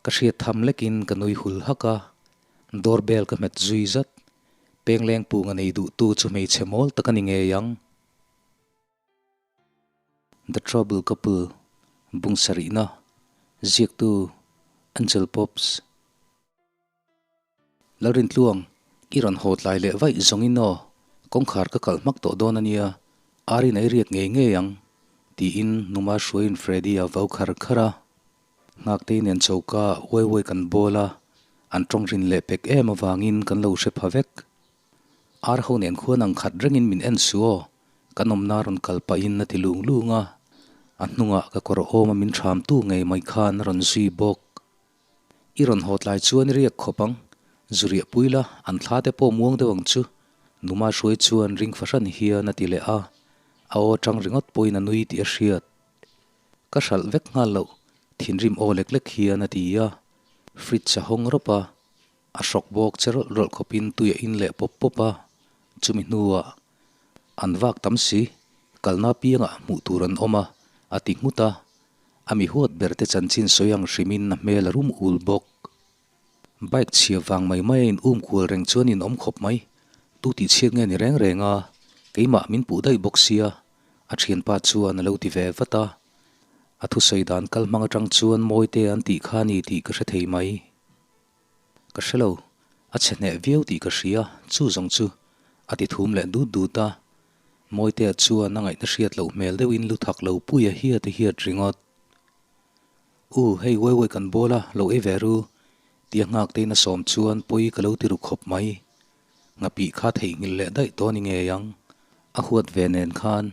Ka hriat tham lekin ka nui hul hak a, door bell ka hmet zui zat. Pengleng punga nei duhtu chu hmeichhe mawl tak a ni ngei ang. The Trouble Couple, Bung sarihna, Ziaktu, Angel Pops. Lalrintluang, i rawn haw tlai leh vaih zawngin aw, kawngkhar ka kalh hmak tawh dawn a nia, ar in ei riak ngei ngei ang, tiin Numa hruaiin Freddy a vau khar khar a. Nghaktei nen choka uai uai kan bawl a, an tawng rin leh pek em avangin kan lo hre pha vek. Ar ho nen khuan ang khat rengin min en su aw, kan awmna rawn kal pahin a ti lung lung a, a hnungah ka kawr awma min ṭhamtu ngei mai khan a rawn zui bawk. I rawn haw tlai chuan i riak khawp ang, zu riah pui la, an thla te pawh muang deuh ang chu, Numa hruai chuan ring fahran hian a ti leh a, a aw ṭang ringawt pawhin a nui tih a hriat. Ka hralh vek nghal loh, thinrim aw lek lek hian a ti a, fridge a hawng rawp a, A hrawk bawk che rawlh rawlh khawpin tui a in leh pawp pawp a, chumi hnuah an vak tam si, kalna piangah hmuh tur an awm a, a ti nghut a. A mi huat ber te chanchin sawi ang hrimin a hmel a rum ul bawk. Bike chhia vang mai mai a in um kual reng chuan in awm khawp mai, tu tih chhiat nge ni reng reng a, keimah min puh daih bawk sia, a thianpa chuan a lo ti ve vat a. A thusawi dan kal hmang atang chuan Mawite an tih kha a ni tih ka hre thei mai. Ka hre lo, a chhe hneh viau tih ka hria, chu zawng chu a ti thum leh dut dut a. Mawitea chuan a ngaihna hriat loh hmel deuhin lu thak lo pui a hiat a hiat ringawt. U, hei uai uai kan bawl a, lo ei ve ru, tia nghak tein a sawm chuan pawi ka lo ti ru khawp mai. Nghapih kha theihnghilh leh daih tawh a ni ngei ang, a huat ve nen khan.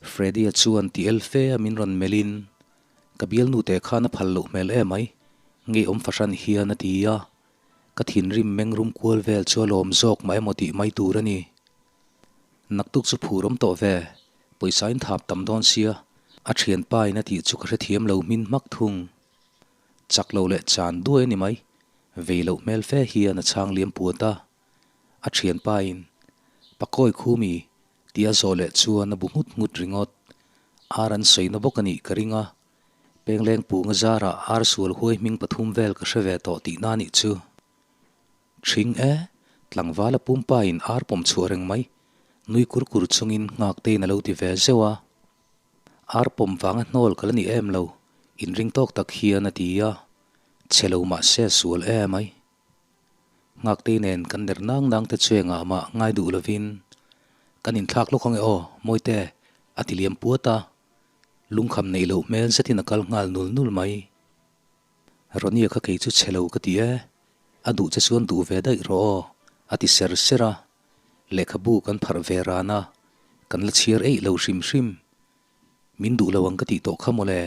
Freddy-a chuan ti el fe a min rawn melhin, Ka bialnu te khan a phal loh hmel emai, ngeiawm fahran hian a ti a. Ka thinrim mengrum kual vel chu a lawm zawk mah emaw tih mai tur a ni. Naktuk chu phur awm tawh ve, pawisa in thap tam dawn sia, a thianpa in a tih chu ka hrethiam lo hmin hmak thung. Chak lo leh chan duai a ni mai, vei loh hmel fe hian a chhang liam puat a. A thianpa in, Pakawi khumi, Tia zawh leh chuan a bu nghut nghut ringawt. Ar an sawi na bawk a nih ka ring a. Pengleng punga zarah ar sual huai hming pathum vel ka hre ve tawh tihna a nih chu. Thing e, tlangvala pumpa in ar pawm chhuah reng mai. Nui kur kur chungin Nghaktein a lo ti ve zeuh a. Ar pawm vanga hnawl ka la ni em lo, inring tawk tak hian a ti a. Chhe lo mahse a sual em ai. Nghaktei nen kan ner nang nang te chu engah mah ngai duh lovin kan inthlak lawk ange aw, Mawite, a ti liam puat a. Lungkham neih loh hmel zetin a kal nghal nul nul mai. Ronnie kha kei chu chhe lo ka ti e, a duh che chuan duh ve daih rawh aw, a ti ser ser a. Lehkhabu kan pharh ve ran a, kan la chhiar eih lo hrim hrim. Min duh lo ang ka tih tawh kha mawle,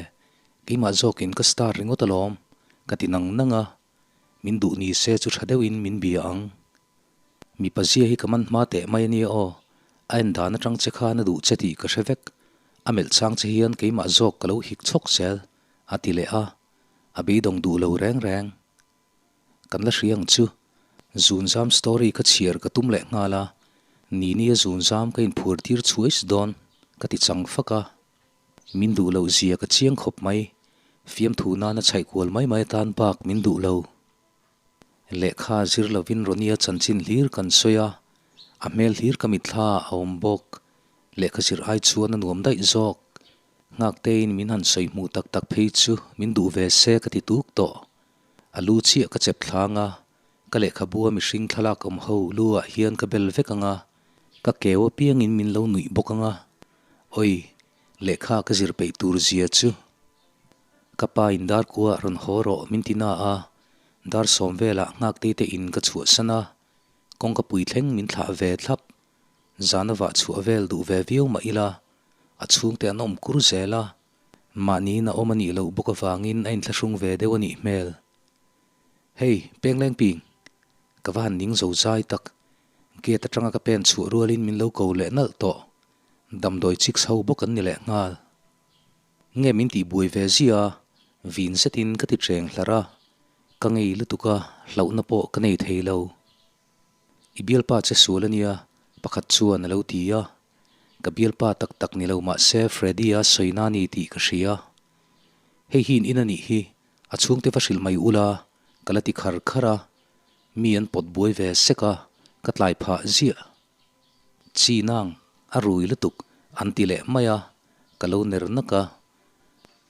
keimah zawkin ka star ringawt alawm, ka ti nang nang a. Min duh ni se chu tha deuhin min bia ang. Mipa zia hi ka man hma teh mai a nia aw. A en dan atang che khan a duh che tih ka hre vek. A melh chang che hian keimah zawk ka lo hik chhawk zel, a ti leh a. A beidawng duh lo reng reng. Kan la hria ang chu. Zunzam story ka chhiar ka tum leh nghal a. Nini a zunzam ka inphur tir chhuais dawn, ka ti chang fak a. Min duh loh zia ka chiang khawp mai. Fiamthu nana chhaih kual mai mai atan bak min duh lo. Lehkha zir lovin Ronnie-a chanchin hlir kan sawi a, a hmel hlir ka mitthla a awm bawk. Lehkha zir ai chuan a nuam daih zawk. Nghakteiin min han sawi hmuh tak tak phei chu min duh ve se ka ti tuk tawh. A lu chiah ka chep thlang a, ka lehkhabua mihring thlalak awm ho lu ah hian ka bel vek ang a, ka keu apiangin min lo nuih bawk ang a. Oi, lehkha ka zir peih tur zia chu. Ka pa in dar kua rawn haw rawh min ti na a, dar sawm velah nghaktei te in ka chhuahsan a, kawngka pui thleng min thlah ve thlap. Zana vah chhuah vel duh ve viau mah ila, a chhungte an awm kur zel a, mahniin a awm a nih loh bawk avangin a inthlahrung ve deuh a nih hmel. Hei, Pengleng Ping, ka va han ning zo zai tak. Gate atanga ka pen chhuah rualin min lo ko leh nalh tawh. Damdawi chicks ho bawk an ni leh nghal. Nge min tih buai ve zia a, vin zetin ka ti ṭeng hlarh a, ka ngei lutuk a, hlauhna pawh ka nei thei lo. I bialpa che sual a nia, pakhat chuan a lo ti a. Ka bialpa tak tak ni lo mah se Freddy-a sawi na ni tih ka hria. Hei hi in in a nih hi. A chhungte va hrilh mai ula, ka la ti khar khar a, mi an pawt buai ve sek a, ka tlai phah ziah. Chi nang, a rui lutuk, an ti leh mai a, ka lo ner nak a.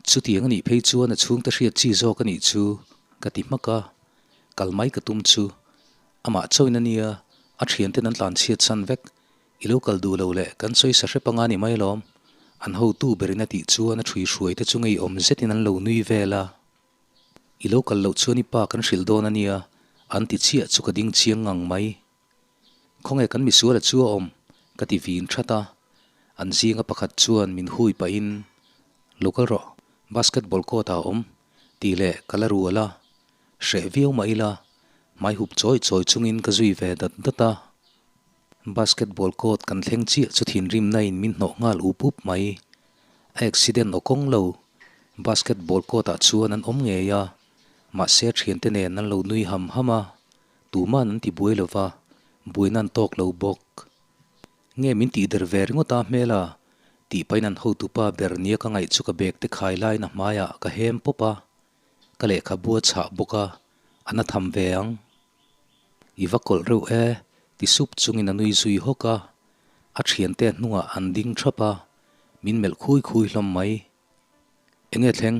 Chutiang a nih phei chuan a chhungte hriat chi zawk a nih chu, ka ti hmak a, kal mai ka tum chu. Amah chauhin a nia, a thianten an tlan chhiat san vek. I lo kal duh lo leh kan sawi sa hrep anga ni mai alawm. An hotu berin a tih chuan a ṭhui hruai te chu ngeiawm zetin an lo nui vel a. I lo kal loh chuan i pa kan hrilh dawn a nia, an ti chiah chu ka ding chiang ngang mai. Khawnge kan misuala chu a awm? ka ti vin that a. An zinga pakhat chuan min hui pahin, Lo kal rawh, basketball court ah a awm, tih leh ka la rual a. Hreh viau mah ila, hmai hup chawi chawi chungin ka zui ve dat dat a. Basketball court kan thleng chiah chu thinrimna in min hnawh nghal up up mai. A accident aw kawng lo. Basketball court ah chuan an awm ngei a, mahse thiante nen an lo nui ham ham a, tuman an ti buai lo va, buaina an tawk lo bawk. Nge min tih der ve ringawt a hmel a? Tih pahin an hotupa ber nia ka ngaih chu ka bag te khai laiin a hmaiah ka hem pawp a, ka lehkhabu a chhah bawk a, a na tham ve ang. I va kawlh reuh e, ti sup chungin a nui zui hawk a, a thiante hnungah an ding thap a, min melh khui khui hlawm mai. Enge thleng?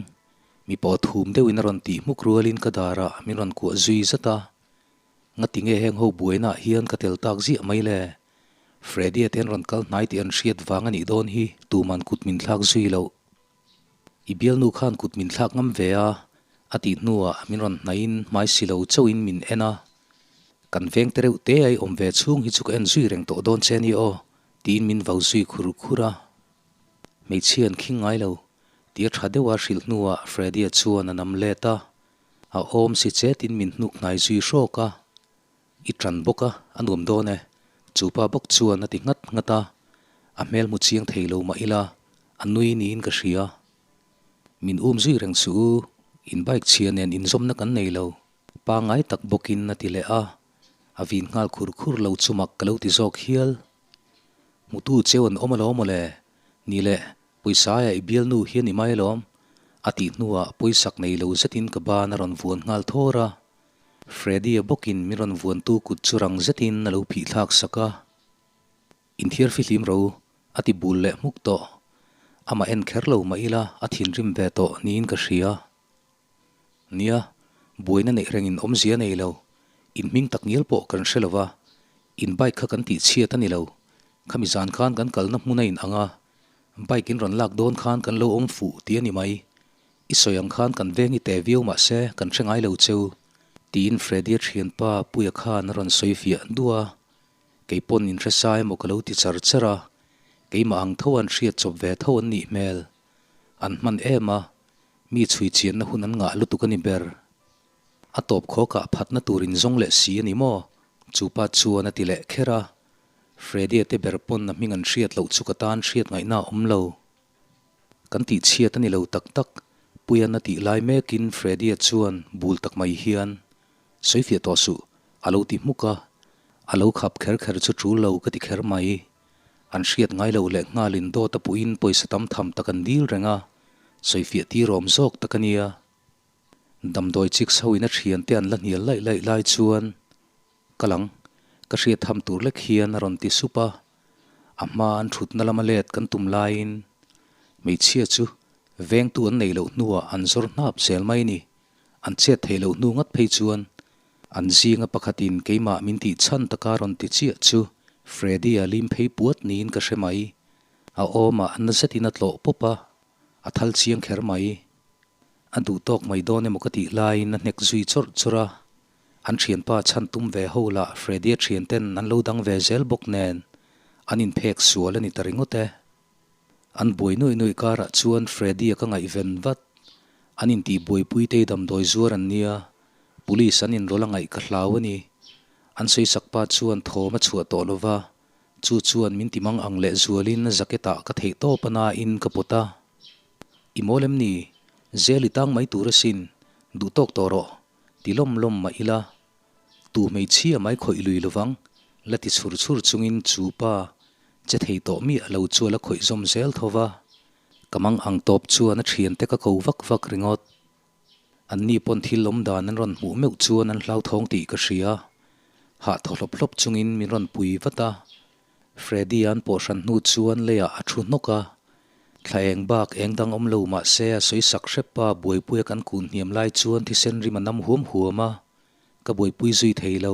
Mi pawh thum deuhin a rawn tih hmuk rualin ka darah min rawn kuah zui zat a, Ngati nge heng ho buainaah hian ka tel tak ziah mai le? Freddy-a te an rawn kal hnai tih an hriat vang a nih dawn hi tuman kut min thlak zui loh. I bialnu khan kut min thlak ngam ve a, a tih hnuah min rawn hnaihin hmai si lo chauhin min en a. Kan veng te reuh te a i awm ve chhung hi chu ka en zui reng tawh dawn che ni aw, tiin min vau zui khur khur a. Hmeichhia an khing ngai lo, tia tha deuha hrilh hnuah Freddy-a chuan a nam let a. A awm si chetin min hnuk hnai zui hrawk a, I ṭan bawk a, a nuam dawn e, chu pa bawk chuan a ti nghat nghat a, a hmel hmu chiang thei lo mah ila, a nui niin ka hria. Min um zui reng suh u, in bike chhia nen inzawmna kan nei lo, pangngai tak bawkin a ti leh a, a vin nghal khur khur lo chu mak ka lo ti zawk hial. Hmutu cheu an awm alawm mawle, ni le, Pawisa aia i bialnu hi a ni mai alawm, a tih hnuah pawisak nei lo zetin ka ban a rawn vuan nghal thawr a. Freddy-a bawkin min rawn vuantu kut chu rang zetin a lo phih thlak sak a. Inthiar fihlim ro, a ti bul leh hmuk tawh. Amah en kher lo mah ila a thinrim ve tawh niin ka hria. Nia, buaina neih rengin awmzia nei lo. In hming tak ngial pawh kan hre lo va, in bike kha kan tihchhiat a ni lo. Khami zan khan kan kalna hmun a in ang a, bike in rawn lak dawn khan kan lo awm fuh tih a ni mai. I sawi ang khan kan veng i te viau mah se kan hre ngai lo cheu, tiin Freddy-a thianpa Puia khan a rawn sawi fiah duah a. Kei pawn in hre sa emaw ka lo ti char char a, keimah ang tho an hriat chawp ve tho an nih hmel. An hman em a, mi chhui chianna hun an ngah lutuk a ni ber. A tawp khawkah phatna tur in zawng leh si a ni maw? Chu pa chuan a ti leh kher a. Freddy-a te ber pawn a hming an hriat loh chu ka tan hriat ngaihna a awm lo. Kan tih chhiat a ni lo tak tak, Puian a tih lai mekin Freddy-a chuan bul tak mai hian, Sawifiah tawh suh, a lo ti hmuk a. A lo khap kher kher chu tul lo ka ti kher mai. An hriat ngai loh leh nghalin dawt a puhin pawisa tam tham tak an dil reng a, sawifiah tir awm zawk tak a nia. Damdawi chik chho in a thiante an la hnial laih laih lai chuan ka lang, ka hriat tham tur lek hian a rawn ti sup a, a hma an thutna lama let kan tum laiin hmeichhia chu vengtu an nei loh hnuah an zawr hnap zel mai ni, an chet theih loh hnu ngat phei chuan an zinga pakhatin keimah min tih chhan taka rawn ti chiah chu Freddy-a lim phei puat niin ka hre mai, a awmah na zetin a tlawh pawp a, a thal chiang kher mai. A duh tawk mai dawn emaw ka tih laiin a hnek zui chawrh chawrh a, an thianpa chhan tum ve ho lah Freddy-a thian ten an lo dang ve zel bawk nen an inphek sual a ni ta ringawt e. An buai nuaih nuaih karah chuan Freddy-a ka ngaihven vat. An intih buaipui tei damdawi zuar an nia, police an inrawlh a ngaih ka hlau a ni. An sawisak pa chuan thawm a chhuah tawh lo va, chu chuan min ti mang ang leh zualin a jacket-ah ka theih tawp a nain ka pawt a. I mawl em ni? Zel i tang mai tur asin, duh tawk tawh rawh, ti lawm lawm mah ila. Tu hmeichhia mai khawih lui lovang, la ti chhur chhur chungin chu pa che thei tawh miah lo chu a la khawih zawm zel tho va. Ka mang ang tawp chuan a thiante ka ko vak vak ringawt. An ni pawn thil awm dan an rawn hmuh meuh chuan an hlauthawng tih ka hria. Hah thaw hlawp hlawp chungin min rawn pui vat a. Freddy an pawh hran hnu chuan leiah a thu hnawk a. Thla eng bak eng dang awm lo mah se a sawi sak hrep a, buaipuia kan kun hniam lai chuan thisen rim a nam huam huam a, ka buaipui zui thei lo.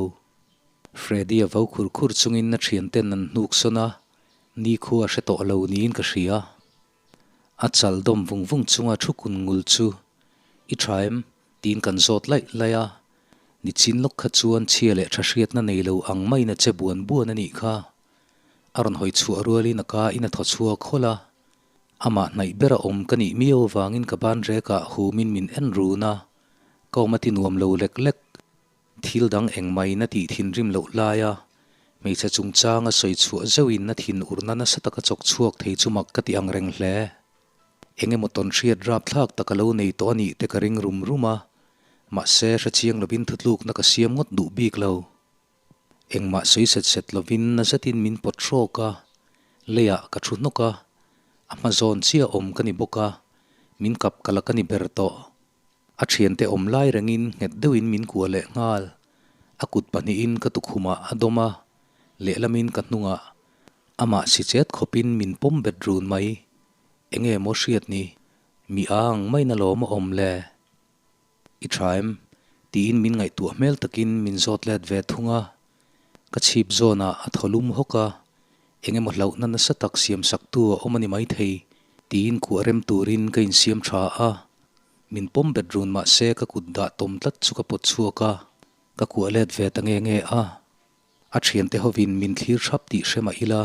Freddy a vo khur khur chungin a thianten an hnuk sawn a, nikhua a hre tawh lo niin ka hria. A chal dawm vung vung chunga thu kun ngul chu, I tha em? tiin kan zawt laih laih a. Nichin lawk kha chuan chhia leh tha hriatna nei lo ang maiin a che buan buan a nih kha. A rawn hawi chhuah rualin a ka in a thaw chhuak hawlh a. Amah hnaih bera awm ka nih miau avangin ka ban rekah humin min en run a, ka awm a ti nuam lo lek lek. Thil dang engmaiin a tih thinrim loh laia hmeichhe chungchang a sawi chhuah zeuhin a thin urna nasa taka chawk chhuak thei chu mak ka ti ang reng hle. Eng emaw tawn hriat rapthlak tak a lo nei tawh a nih te ka ring rum rum a, mahse hrechiang lovin thutlukna ka siam ngawt duh bik lo. Engmah sawi set set lovin na zetin min pawt hrawk a, leiah ka thu hnawk a, a hma zawn chiah awm ka ni bawk a, min kap ka la ka ni ber tawh. A thiante awm lai rengin nghet deuhin min kuah leh nghal. A kut pahnihin ka tukhumah a dawm a, lehlamin ka hnungah. Amah si chet khawpin min pawm bet run mai. Enge maw hriat ni? Mi ang maina lawm a awm le? I tha em? Tiin min ngaihtuah hmel takin min zawt let ve thung a. Ka chhip zawnah a thaw lum hawk a, engemaw hlauhna nasa tak siam saktu a awm a ni maithei tiin kuah rem turin ka insiam tha a. Min pawm bet run mah se ka kut dah tawm tlat chu ka pawt chhuak a, ka kuah let ve ta nge nge a. A thiante hovin min thlir thap tih hre mah ila,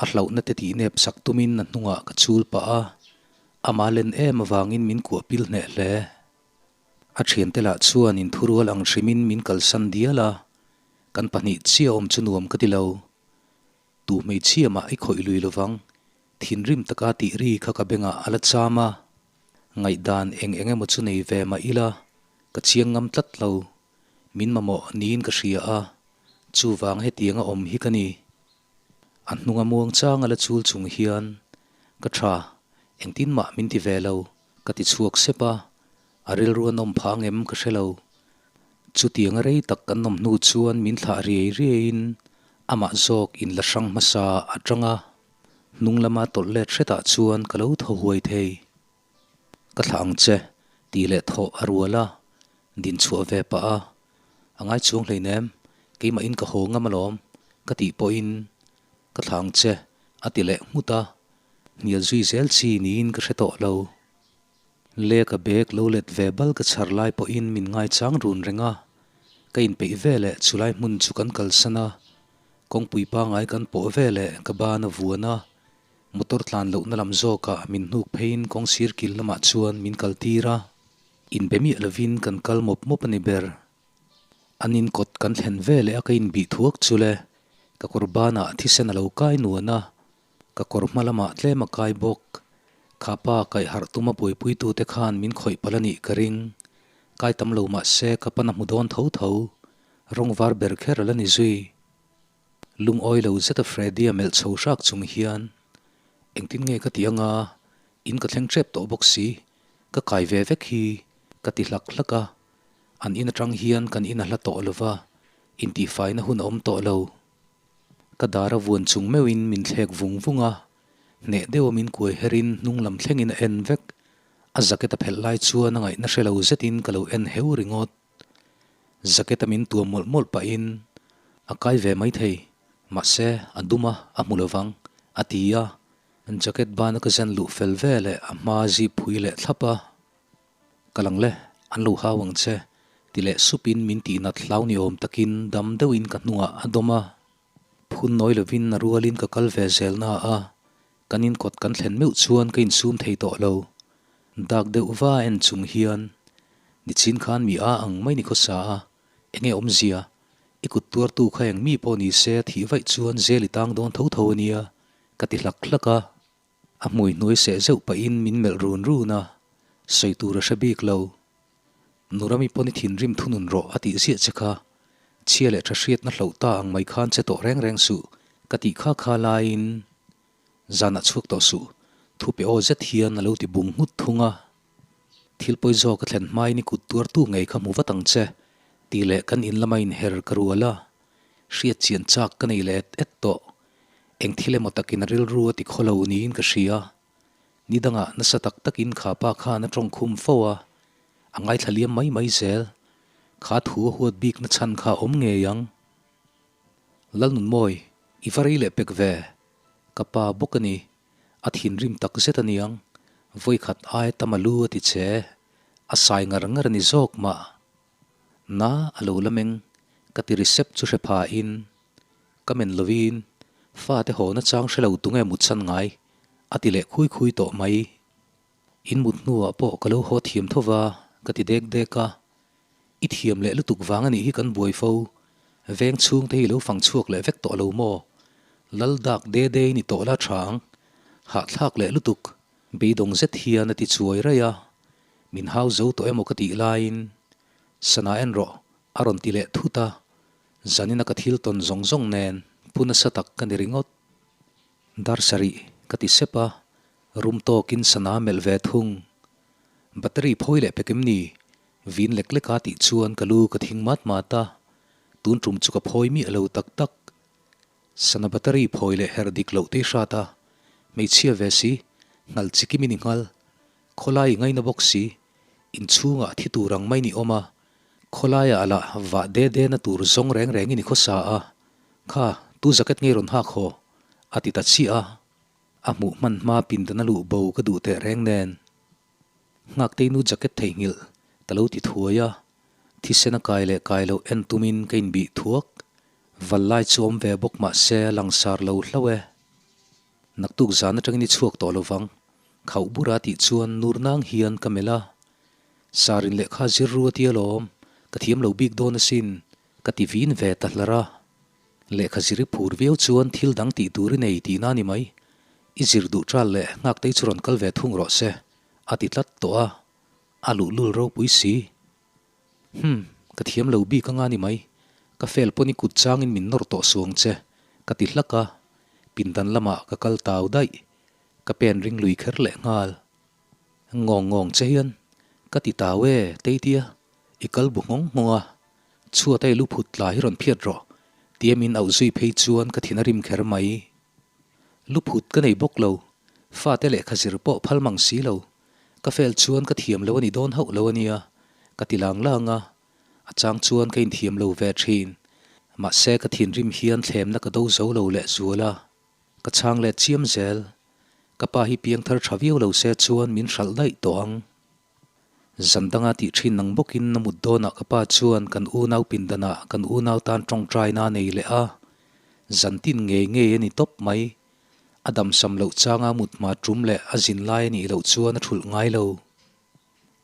a hlauhna te tih nep sak tumin a hnungah ka chul pah a, amah len em avangin min kuah pil hneh hle. A thiante lah chuan inthurual ang hrimin min kalsan dial a, kan pahnih chiah awm chu nuam ka ti lo. Tu hmeichhia mah i khawih lui lovang, thinrim taka tih ri kha ka bengah a la cham a. Ngaihdan eng eng emaw chu nei ve mah ila, ka chiang ngam tlat lo. Min mamawh niin ka hria a, chuvang hetianga awm hi ka ni. A hnunga muang chang a la chul chung hian, Ka tha, engtin mah min ti ve lo, ka ti chhuak sep a, a rilru a nawm phah angem ka hre lo. Chutianga rei tak kan nawm hnu chuan min thlah riai riaiin amah zawk in la hrang hmasa atang a, hnung lama tawlh let hretah chuan ka lo thaw huai thei. Ka thlah ang che, tih leh thawh a rual a, din chhuah ve pah a, a ngai chuang hleinem, keimahin ka haw ngam alawm, ka tih pawhin ka thlah ang che, a ti leh nghut a, hnial zui zel chi niin ka hre tawh lo. Le ka bag lo let ve bal ka chhar lai pawhin min ngaichang run reng a, ka inpeih veleh chulai hmun chu kan kalsan a, kawngpui pangai kan pawh veleh ka ban a vuan a, Motor tlan lohna lam zawkah min hnuk pheiin kawng sir kil lamah chuan min kal tir a, inbe miah lovin kan kal mawp mawp a ni ber. An in kawt kan thlen veleh a ka inbih thuak chu le, ka kawr banah thisen a lo kai nuan a, ka kawr hma lamah tlem a kai bawk. Kha pa kaihharh tuma buaipuitute khan min khawih palh a nih ka ring. Kai tam lo mah se ka pan a hmu dawn tho tho, rawng var ber kher a la ni zui. Lungawi lo zeta Freddy-a melh chho hrak chung hian, Engtin nge ka ti anga, in ka thleng ṭep tawh bawk si, ka kai ve vek hi, ka ti hlak hlak a. An in aṭang hian kan in a hla tawh lo va, intihfaina hun a awm tawh lo. Ka dar a vuan chung meuhin min thlek vung vung a, hneh deuha min kuai herin hnung lam thlengin a en vek. A jacket a phelh lai chuan a ngaihna hre lo zetin ka lo en heu ringawt. Jacket a min tuam mawlh mawlh pahin a kai ve maithei, mahse a dum a, a hmu lovang, a ti a. Jacket bana ka zen luh fel ve leh a hma zip phui leh thlap a. Ka lang le, an lo hau ang che, ti leh supin min tihnat hlau ni awm takin dam deuhin ka hnungah a dawm a. Phun nawi lovin a rualin ka kal ve zel na a, kan inkawt kan thlen meuh chuan ka insum thei tawh lo. Dak deuh va en chung hian, Nichin khan mi a ang mai ni khawsa a, enge awmzia? I kut tuartu kha eng mi pawh ni se thih vaih chuan zel i tang dawn tho tho a nia, ka ti hlak hlak a. A hmui hnuai seh zeuh pahin min melh run run a, sawi tur a hre bik lo. Nurami pawn i thinrim thunun rawh a tih ziah che kha, chhia leh tha hriatna hloh ta ang mai khan che tawh reng reng suh ka tih kha kha laiin zanah chhuak tawh suh, thu pe aw zet hian a lo ti bung nghut thung a. Thil pawi zawk a thlen hmain i kut tuartu ngei kha hmu vat ang che, tih leh kan in lama inher ka rual a. Hriat chian chak ka nei leh et et tawh. Eng thil emaw takin a rilru a ti khaw lo niin ka hria. Ni dangah nasa tak takin kha pa khan a tawng khum fo a, a ngaithla liam mai mai zel. Kha thu a huat bikna chhan kha a awm ngei ang. Lalnunmawi, i va rei leh pek ve. Ka pa bawk a ni. A thinrim tak zet a niang. Vawikhat ai tam a lu a ti che. A sai ngar ngar a ni zawk mah. Na a lo la meng, ka ti ri sep chu hre pha in. Ka men lovin, fate haw na chang hre lo tunge mut chhan ngai, a ti leh khui khui tawh mai. In mut hnuah pawh ka lo haw thiam tho va, ka ti dek dek a. I thiam leh lutuk vang a nih hi kan buai fo. Veng chhung te hi lo fang chhuak leh vek tawh lo maw? Lal dak de de in i tawh la tha ang. Hahthlak leh lutuk, beidawng zet hian a ti chuai raih a. Min hau zo tawh emaw ka tih laiin, Sana en rawh, a rawn ti leh thut a. Zanina ka thil tawn zawng zawng nen pu nasa tak ka ni ringawt. Dar sarih ka ti sep a, rum tawkin sana melh ve thung. Battery phawi leh pek em ni? Vin lek lek a tih chuan ka lu ka thing mat mat a, tun tum chu ka phawi miah lo tak tak. Sana battery phawi leh herh dik loh te i hrat a, hmeichhia ve si, nghal chikim in i nghal. Khawlai i ngaina bawk si, inchhungah thi tur ang mai ni awm a, khawlaiah lah vah de de na tur zawng reng reng in i khawsa a, kha tu jacket ngei rawn hak haw? a ti ta chiah a, a hmuh hman hma pindan a luh bo ka duh teh reng nen. Nghaktei nu jacket theihnghilh ka lo ti thuai a, thisen a kai leh kai loh en tumin ka inbih thuak. Val lai chu awm ve bawk mah se a langsar lo hlauh e. Naktuk zan atangin i chhuak tawh lovang, khauh bura tih chuan nur nang hian ka melh a. Sarin lehkha zir ru a tia lawm, ka thiam lo bik dawn asin, ka ti vin ve ta hlar a. Lehkha zir i phur viau chuan thil dang tih tur i nei tihna a ni mai. I zir duh ṭal leh Nghaktei chu rawn kal ve thung rawh se, a ti tlat tawh a, a luhlul ropui si. Hum, ka thiam lo bik anga ni mai. Ka fel pawn i kut changin min nawr tawh suang che, ka ti hlak a, pindan lamah ka kal tau daih. Ka pen ring lui kher leh nghal. Ngawng ngawng che hian, ka ti tau e, Teitia, i kal bu nghawng nghawng a, chhuat a i lu phut tla hi rawn phiat rawh, tia min auh zui phei chuan ka thin a rim kher mai. Lu phut ka nei bawk lo, fate lehkha zir pawh phal mang si lo, ka fel chuan ka thiam lo a ni dawn hauh lo a nia, ka ti lang lang a, a chang chuan ka inthiam lo ve thin. Mahse ka thinrim hian thlemna ka do zo lo leh zual a, ka chhang let chiam zel. Ka pa hi piangthar tha viau lo se chuan min hralh daih tawh ang. Zan danga tih thin nang bawkin a mut dawnah ka pa chuan kan unau pindanah kan unau tan tawngtaina a nei leh a, zan tin ngei ngei a ni tawp mai. A damsam loh changa mut hma tum leh a zin lai a nih loh chuan a thulh ngai lo.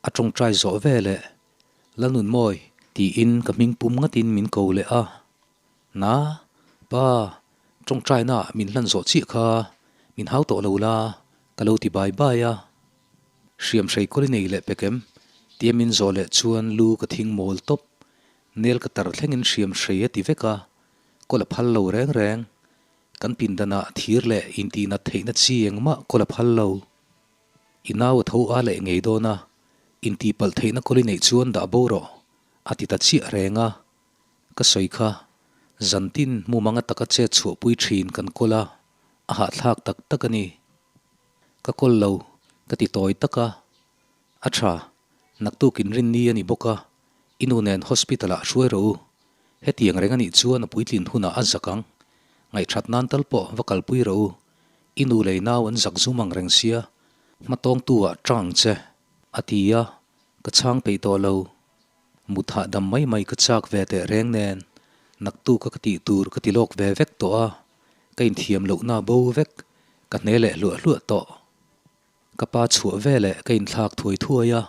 A tawngtai zawh ve leh, Lalnunmawi, tiin ka hming pum ngatin min ko leh a. Na, pa, tawngtaina min hlan zawh chiah kha min hau tawh lo la, ka lo ti bai bai a. Hriam hrei kawl i nei leh pek em? Tia min zawh leh chuan lu ka thing mawl tawp. Nel ka tar thlengin hriam hrei a ti vek a, kawl a phal lo reng reng. Kan pindanah thir leh intihnat theihna chi engmah kawl a phal lo. I nau a tho a leh ngei dawn a, intihpalh theihna kawl i neih chuan dah bo rawh, a ti ta chiah reng a. Ka sawi kha, zantin mumanga taka chet chhuahpui thin kan kawl a, a hahthlak tak tak a ni. Ka kawl lo, ka ti tawi tak a. A tha, naktuk inrinni a ni bawk a, i nu nen hospital ah hruai rawh u. Hetiang reng a nih chuan a puitlin hunah a zak ang. Ngaihthat nan tal pawh va kalpui rawh u. I nu lei nau an zak zum ang reng sia, hmatawngtu ah tang ang che, a ti a, ka chhang peih tawh lo. Mut hahdam mai mai ka chak ve teh reng nen, naktuk a ka tih tur ka ti lawk ve vek tawh a, ka inthiam lohna bo vek, ka hne leh hluah hluah tawh. Ka pa chhuah ve leh ka inthlak thuai thuai a,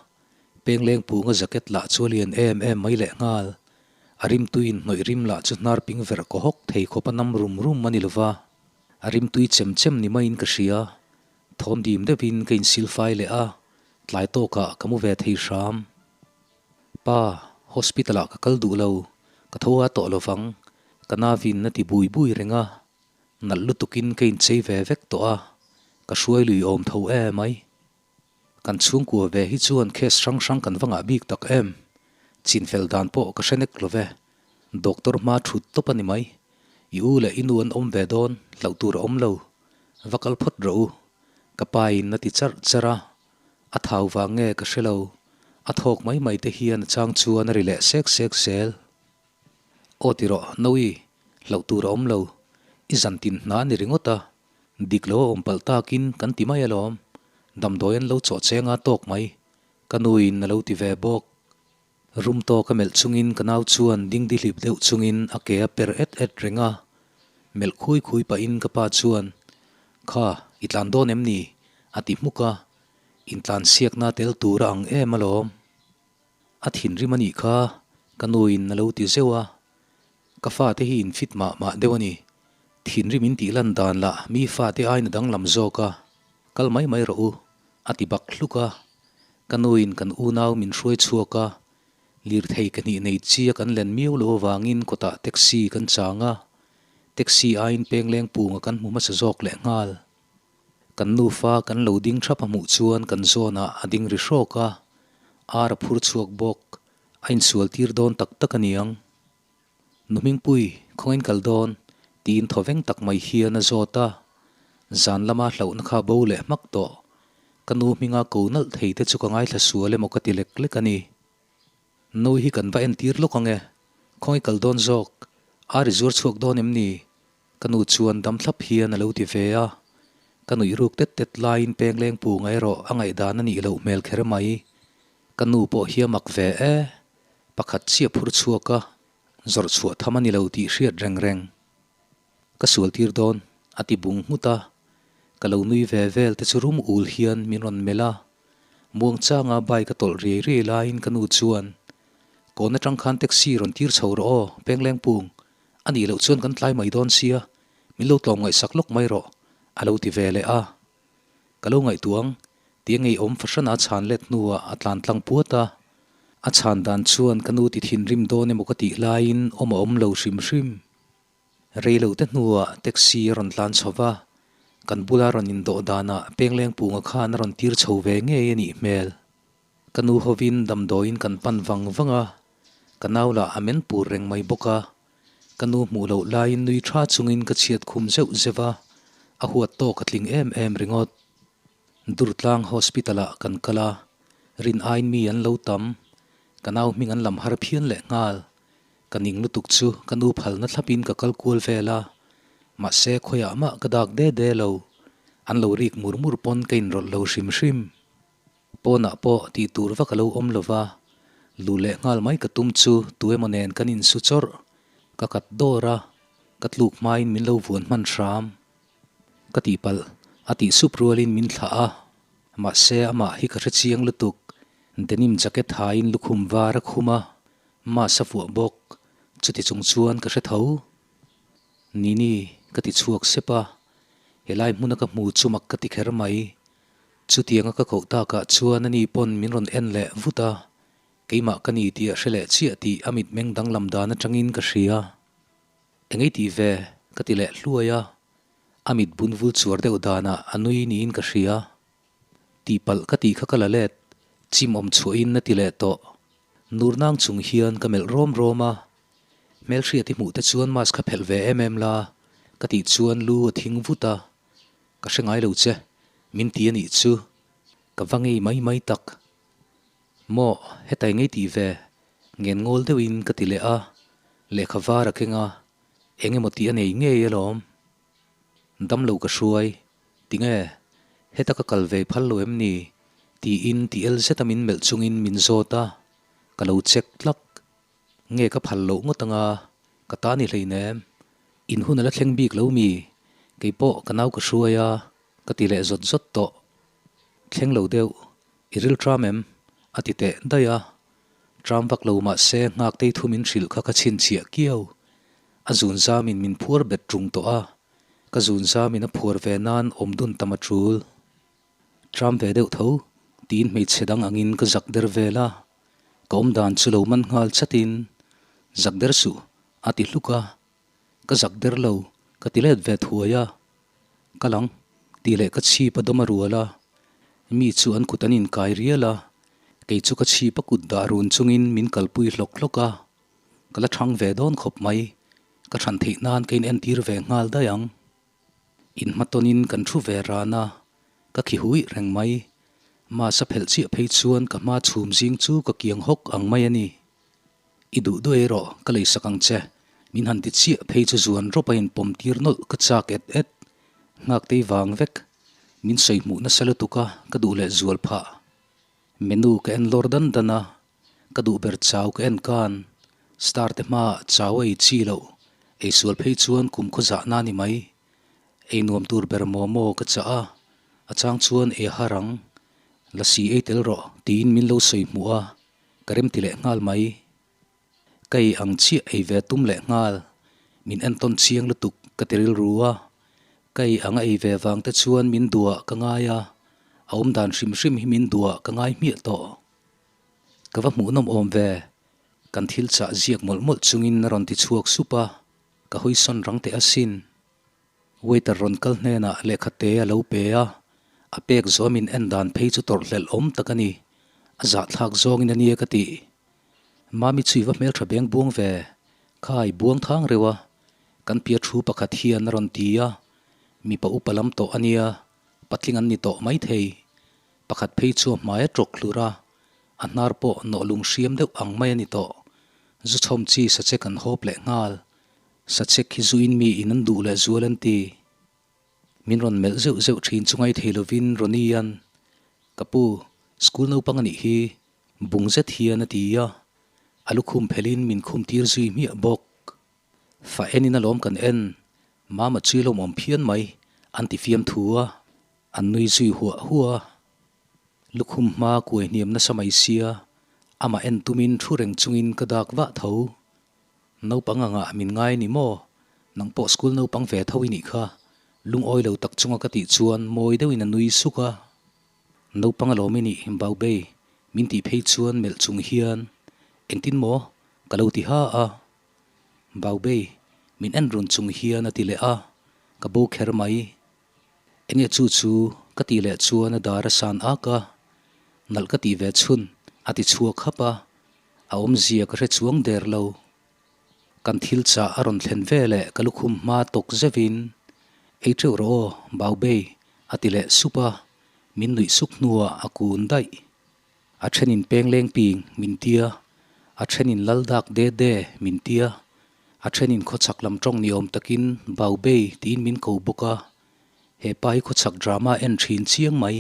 pengleng punga jacket lah chu a lian em em mai leh nghal. A rimtui inhnawih rim lah chu hnar ping ver kaw hawk thei khawp a nam rum rum a ni lova, a rimtui chem chem ni maiin ka hria. Thawm dim deuhin ka insilfai leh a, tlai tawkah ka mu ve thei hram. Pa, hospital ah ka kal duh lo, ka tho a tawh lovang, ka navin a ti bui bui reng a, nalh lutukin ka inchei ve vek tawh a, ka hruai lui awm tho e mai. Kan chhungkua ve hi chuan case hrang hrang kan va ngah bik tak em. Chinfel dan pawh ka hre nek lo ve. Doctor hma thut tawp a ni mai. I u leh i nu an awm ve dawn, hlauh tur a awm lo. Va kal phawt rawh u. Ka pa in a ti charh charh a. A thau vang nge ka hre lo. A thawk mai mai te hian a chang chuan a ri leh sek sek zel. Aw ti rawh, Noe, hlauh tur a awm lo. I zan tin hna a ni ringawt a. Dik lo a awm palh takin kan ti mai alawm. Damdawi an lo chawh cheng a tawk mai. Ka nuin a lo ti ve bawk. Rum tawk a melh chungin ka nau chuan dingdi hlip deuh chungin a ke a per et et reng a. Melh khui khui pahin ka pa chuan, Kha, i tlan dawn em ni? a ti hmuk a. Intlansiakna tel tur a ang em alawm. A thinrim a nih kha, ka nuin a lo ti zeuh a. Ka fate hi in fit mah mah deuh a ni. Thinrim in tih lan dan lah mi fate aiin a danglam zawk a, kal mai mai rawh u, a ti bak hluk a. Ka nuin kan unau min hruai chhuak a, lirthei ka hnih nei chi a kan len miau lo avangin kawtah taxi kan chang a, taxi aiin pengleng punga kan hmu hmasa zawk leh nghal. Kan nufa kan lo ding thap a hmuh chuan kan zawnah a ding ri hrawk a, ar a phur chhuak bawk, a insual tir dawn tak tak a niang. Nu Hmingpui, khawngin kal dawn? tiin thawveng tak mai hian a zawt a, zan lama hlauhna kha bo leh hmak tawh. Ka nu hminga ko nalh thei te chu ka ngaithla sual emaw ka ti lek lek a ni. Nui hi kan va entir lawk ang e, khawngi kal dawn zawk? Ar i zuar chhuak dawn em ni? Ka nu chuan dam thlap hian a lo ti ve a, ka nuih ruk tet tet laiin pengleng punga erawh a ngaihdan a nih loh hmel kher mai. Ka nu pawh hi a mak ve e, pakhat chiah phur chhuak a, zawrh chhuah tham a ni lo tih hriat reng reng. Ka sual tir dawn, a ti bung nghut a, ka lo nui ve vel te chu rum ul hian min rawn melh a, muangchanga bike a tawlh riai riai laiin ka nu chuan, Kawn atang khan taxi rawn tir chho rawh aw, Penglengpung, A nih loh chuan kan tlai mai dawn sia, min lo tlawm ngaihsak lawk mai rawh, a lo ti ve leh a. Ka lo ngaihtuah ang, tia ngeiawm fahran a chhan let hnuah a tlan tlang puat a. A chhan dan chuan ka nu ti thinrim dawn emaw ka tih laiin awm a awm lo hrim hrim. Rei lo te hnuah taxi a rawn tlan chho va, kan bula rawn indawh danah Penglengpunga khan a rawn tir chho ve ngei a nih hmel. Ka nu hovin damdawiin kan pan vang vang a, ka nau lah a men pur reng mai bawk a. Ka nu hmuh loh laiin nui tha chungin ka chhiat khum zeuh zeuh a, a huat tawk a tling em em ringawt. Durtlang Hospital ah kan kal a, rin aiin mi an lo tam, ka nau hming an lam har phian leh nghal. Ka ning lutuk chu ka nu phalna thlapin ka kal kual vel a, mahse khawiah mah ka dak de de lo, an lo rik mur mur pawn ka inrawlh lo hrim hrim. Pawnah pawh tih tur vak a lo awm lo va, lu leh nghal mai ka tum chu tu emaw nen kan insu chawrh. Ka kat dawr a, ka tluk hmain min lo vuan hman hram. Ka tihpalh, a tih sup rualin min thlah a, mahse amah hi ka hre chiang lutuk. Denim jacket hain lukhum var a khum a, mask a vuah bawk, chuti chung chuan ka hre tho. Nini, ka ti chhuak sep a, helai hmuna ka hmu chu mak ka ti kher mai. Chutianga ka koh takah chuan ani pawn min rawn en leh vut a, keimah ka ni tih a hre leh chiah tih a mitmeng danglam dan atangin ka hria. Engei tih ve? ka ti leh hluai a, a mit bun vul chuar deuh danah a nui niin ka hria. Tihpalh ka tih kha ka la let, chim awm chhuahin a ti leh tawh. Nur nang chung hian ka melh rawm rawm a, hmelhriat i hmuh te chuan mask kha phelh ve em em la, ka tih chuan lu a thing vut a. Ka hre ngai lo che, min ti a nih chu. Ka va ngei mai mai tak. Maw, hetai ngei tih ve, ngen ngawl deuhin ka ti leh a, lehkha var a keng a, eng emaw tih a nei ngei alawm. Dam lo ka hruai, tinge, heta ka kal ve phal lo em ni? tiin ti el zeta min melh chungin min zawt a, ka lo check tlak. Nge ka phal loh ngawt anga ka ta ni hleinem. In hun a la thleng bik lo mi? Kei pawh ka nau ka hruai a, ka ti leh zawt zawt tawh. Thleng lo deuh, i ril tram em? a ti teh daih a. Tram vak lo mah se nghak tei thu min hrilh kha ka chhinchhiah kiau. A zun zamin min phuar bet ṭung tawh a, ka zun zamin a phuar ve nan awm dun tam a ṭul. Tram ve deuh tho, tiin hmeichhe dang angin ka zak der vel a, ka awm dan chu lo man nghal chatin, Zak der suh, a ti hluk a, ka zak der lo, ka ti let ve thuai a, Ka lang, tih leh ka chhip a dawm a rual a. Mi chu an kut an inkai rial a, kei chu ka chhip a kut dah run chungin min kalpui hlawk hlawk a. Ka la thang ve dawn khawp mai, ka thlan theih nan ka inentir ve nghal daih ang. Inhmatawnin kan thu ve ran a, ka khi huih reng mai. Mass a phelh chiah phei chuan ka hma chhum zing chu ka kiang hawk ang mai a ni. I duh duh ei rawh, ka leisak ang che. Min han ti chiah phei chu zuan rawp a inpawm tir nawlh ka chak et et. Nghaktei vang vek. Min sawi hmuh nasa lutuk a, ka duh leh zual phah. Menu ka en lawr dan dan a, ka duh ber chau ka en kan. Star te hmaah chau a ei chi loh, ei sual phei chuan kum khaw zah na ni mai. Ei nuam tur ber momo ka chah a, a chang chuan ei a har ang. Lasi ei tel rawh tiin min lo sawi hmuh a, ka remti leh nghal mai. Ka ei ang chiah ei ve tum leh nghal, min entawn chiang lutuk ka ti rilru a, ka ei ang a ei ve vang te chuan min duah ka ngai a, a awmdan hrim hrim hi min duah ka ngai hmiah tawh. Ka va hmuhnawm awm ve, kan thil chah ziak mawlh mawlh chungin a rawn ti chhuak sup a, ka hawisawn rang teh asin. Waiter rawn kal hnenah lehkha te a lo pe a, a pek zawh min en dan phei chu tawrhhlelh awm tak a ni. A zahthlak zawngin a nia ka tih. Mami chu i va hmeltha beng buang ve, khai buang thang reuh a, kan pia thu pakhat hian a rawn ti a, mipa upa lam tawh a nia, patling an ni tawh maithei. Pakhat phei chu a hmai a tawk hlur a, a hnar pawh nawh lung hriam deuh ang mai a ni tawh. Zu chhawm chi sachek an hawp leh nghal. Sachek hi zuin mi in an duh leh zual an ti. Min rawn melh zeuh zeuh thin chu ngaithei lovin Ronnie-a'n, Ka pu, school naupang a nih hi, bung zet hian a ti a, a lukhum phelhin min khum tir zui hmiah bawk. Fa enin alawm kan en, Mama chui lawmawm phian mai, an ti fiam thu a, an nui zui huah huah a. Lukhum hma kuai hniam nasa mai sia, amah en tumin thu reng chungin ka dak vah tho. Naupang angah min ngai ni maw? Nang pawh school naupang ve tho i nih kha. Lungawi lo tak chunga ka tih chuan mawi deuhin a nui suk a. Naupang alawm i nih, Baubei, min tih phei chuan melh chung hian, Engtin maw? Ka lo ti ha a. Baubei, min en run chung hian a ti leh a, ka bo kher mai. Enge chu chu ka tih leh chuan a dar a san ak a, nalh ka tih ve chhun a ti chhuak hap a, a awmzia ka hre chuang der lo. Kan thil chah a rawn thlen ve leh ka lukhum hma tawk zeuhin, Ei teuh rawh aw, Baubei, a ti leh sup a, min nuih suk hnuah a kun daih. A thenin pengleng ping min tia, a thenin lal dak de de min tia, a thenin khawchhak lam tawng ni awm takin Baubei tiin min ko bawk a, he pa hi khawchhak drama en thin chiang mai.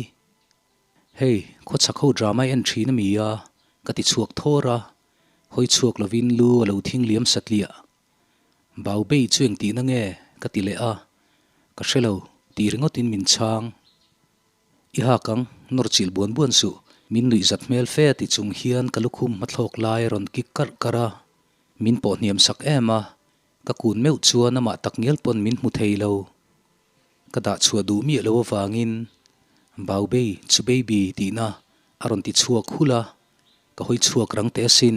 Hei, khawchhak ho drama en thin a mi a, ka ti chhuak thawr a, hawi chhuak lovin lu a lo thing liam satliah. Baubei chu engtihna nge? ka ti leh a, ka hre lo tih ringawtin min chhang. I hak ang, nawr chilh buan buan suh, min nuih zat hmel fe ti chung hian ka lukhum hmathlawk lai a rawn kik karh karh a. Min pawh hniam sak em a, ka kun meuh chuan amah tak ngial pawn min hmu thei lo. Ka dah chhuah duh miah lo avangin Baubei chu baby tihna a rawn ti chhuak hulh a, ka hawi chhuak rang teh asin.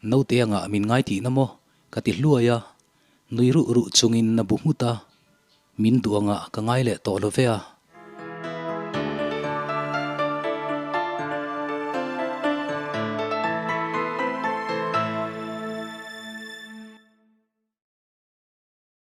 Naute angah min ngai tihna maw? ka ti hluai a, nui ruh ruh chungin a bu nghut a, min duh angah ka ngai leh tawh lo ve a.